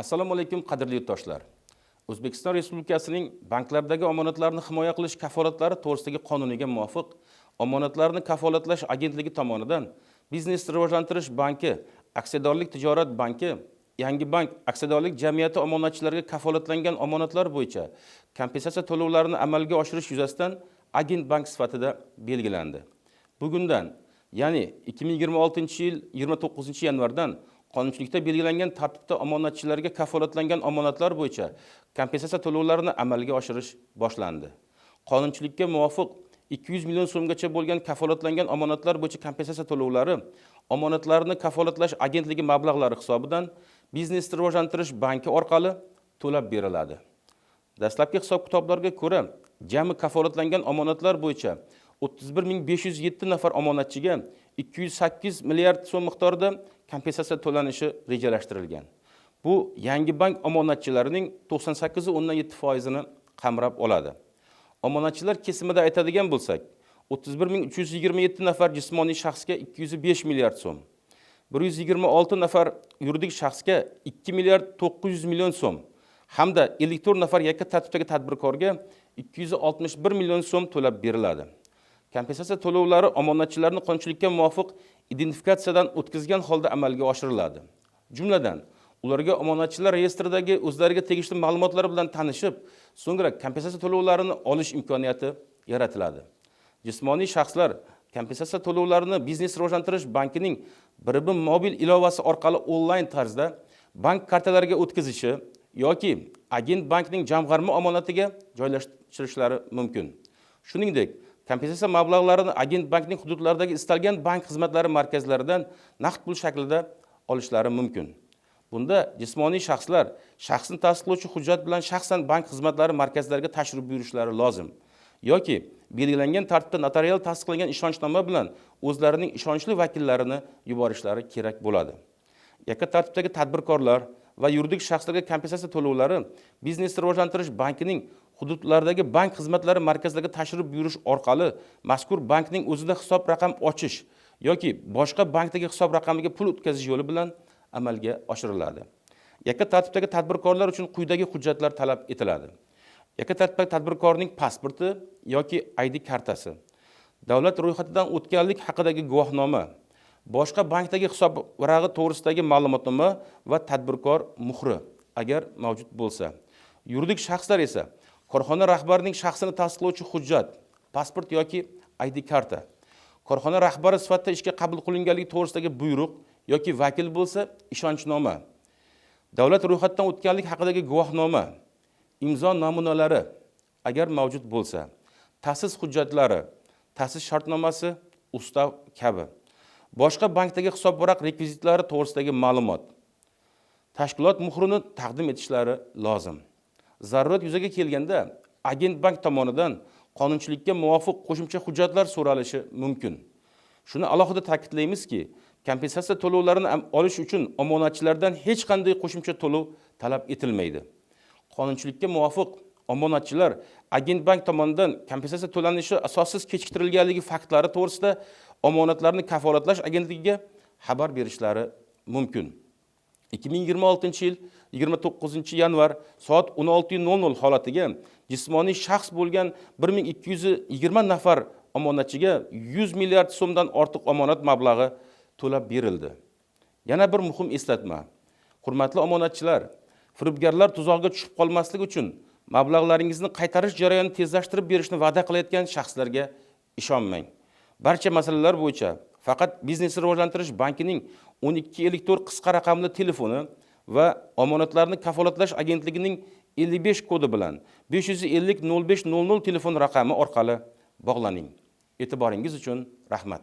Assalomu alaykum, qadrli yurtdoshlar! O'zbekiston Respublikasining banklardagi omonatlarni himoya qilish kafolatlari to'g'risidagi qonuniga muvofiq, Omonatlarni kafolatlash agentligi tomonidan Biznesni rivojlantirish banki aksiyadorlik tijorat banki Yangi bank aksiyadorlik jamiyati omonatchilariga kafolatlangan omonatlar bo'yicha kompensatsiya to'lovlarini amalga oshirish yuzasidan agent bank sifatida belgilandi. Bugundan, ya'ni 2026 yil 29 yanvardan qonunchilikda belgilangan tartibda omonatchilarga kafolatlangan omonatlar bo'yicha kompensatsiya to'lovlarini amalga oshirish boshlandi. Qonunchilikka muvofiq, 200 million so'mgacha bo'lgan kafolatlangan omonatlar bo'yicha kompensatsiya to'lovlari Omonatlarni kafolatlash agentligi mablag'lari hisobidan Biznesni rivojlantirish banki orqali to'lab beriladi. Dastlabki hisob kitoblarga ko'ra, jami kafolatlangan omonatlar bo'yicha 31 507 nafar omonatchiga 208 milliard so'm miqdorida kompensatsiya to'lanishi rejalashtirilgan. Bu Yangi bank omonatchilarining 98,7 foizini qamrab oladi. Omonatchilar kesimida aytadigan bo'lsak, 31 327 nafar jismoniy shaxsga 205 milliard so'm, 126 nafar yuridik shaxsga 2 milliard 900 million so'm hamda 54 nafar yakka tartibdagi tadbirkorga 261 million so'm to'lab beriladi. Kompensatsiya to'lovlari omonatchilarni qonunchilikka muvofiq identifikatsiyadan o'tkazgan holda amalga oshiriladi. Jumladan, ularga omonatchilar reyestridagi o'zlariga tegishli ma'lumotlar bilan tanishib, so'ngra kompensatsiya to'lovlarini olish imkoniyati yaratiladi. Jismoniy shaxslar kompensatsiya to'lovlarini Biznes rivojlantirish bankining BRB mobil ilovasi orqali onlayn tarzda bank kartalariga o'tkazishi yoki agent bankning jamg'arma omonatiga joylashtirishlari mumkin. Shuningdek, kompensatsiya mablag'larini agent bankning hududlaridagi istalgan bank xizmatlari markazlaridan naqd pul shaklida olishlari mumkin. Bunda jismoniy shaxslar shaxsni tasdiqlovchi hujjat bilan shaxsan bank xizmatlari markazlariga tashrif buyurishlari lozim yoki belgilangan tartibda notarial tasdiqlangan ishonchnoma bilan o'zlarining ishonchli vakillarini yuborishlari kerak bo'ladi. Yakka tartibdagi tadbirkorlar va yuridik shaxslarga kompensatsiya to'lovlari Biznesni rivojlantirish bankining hududlardagi bank xizmatlari markazlariga tashrif buyurish orqali mazkur bankning o'zida hisob raqam ochish yoki boshqa bankdagi hisob raqamiga pul o'tkazish yo'li bilan amalga oshiriladi. Yakka tartibdagi tadbirkorlar uchun quyidagi hujjatlar talab etiladi: yakka tartibdagi tadbirkorning pasporti yoki ID kartasi, davlat ro'yxatidan o'tganlik haqidagi guvohnoma, boshqa bankdagi hisob varag'i to'g'risidagi ma'lumotnoma va tadbirkor muhri, agar mavjud bo'lsa. Yuridik shaxslar esa korxona rahbarining shaxsini tasdiqlovchi hujjat, pasport yoki ID karta, korxona rahbari sifatida ishga qabul qilinganligi to'g'risidagi buyruq yoki vakil bo'lsa ishonchnoma, davlat ro'yxatidan o'tganlik haqidagi guvohnoma, imzo namunalari, agar mavjud bo'lsa, ta'sis hujjatlari, ta'sis shartnomasi, ustav kabi, boshqa bankdagi hisobvaraq rekvizitlari to'g'risidagi ma'lumot, tashkilot muhrini taqdim etishlari lozim. Zarurat yuzaga kelganda agent bank tomonidan qonunchilikka muvofiq qo'shimcha hujjatlar so'ralishi mumkin. Shuni alohida ta'kidlaymizki, kompensatsiya to'lovlarini olish uchun omonatchilardan hech qanday qo'shimcha to'lov talab etilmaydi. Qonunchilikka muvofiq, omonatchilar agent bank tomonidan kompensatsiya to'lanishi asossiz kechiktirilganligi faktlari to'g'risida Omonatlarni kafolatlash agentligiga xabar berishlari mumkin. 2026 yil 29 yanvar soat 16:00 holatiga jismoniy shaxs bo'lgan 1220 nafar omonatchiga 100 milliard so'mdan ortiq omonat mablag'i to'lab berildi. Yana bir muhim eslatma: hurmatli omonatchilar, firibgarlar tuzog'iga tushib qolmaslik uchun mablag'laringizni qaytarish jarayonini tezlashtirib berishni va'da qilayotgan shaxslarga ishonmang. Barcha masalalar bo'yicha faqat Biznesni rivojlantirish bankining 1254 qisqa raqamli telefoni va Omonatlarni kafolatlash agentligining 55 kodi bilan 550 05 00 telefon raqami orqali bog'laning. E'tiboringiz uchun rahmat.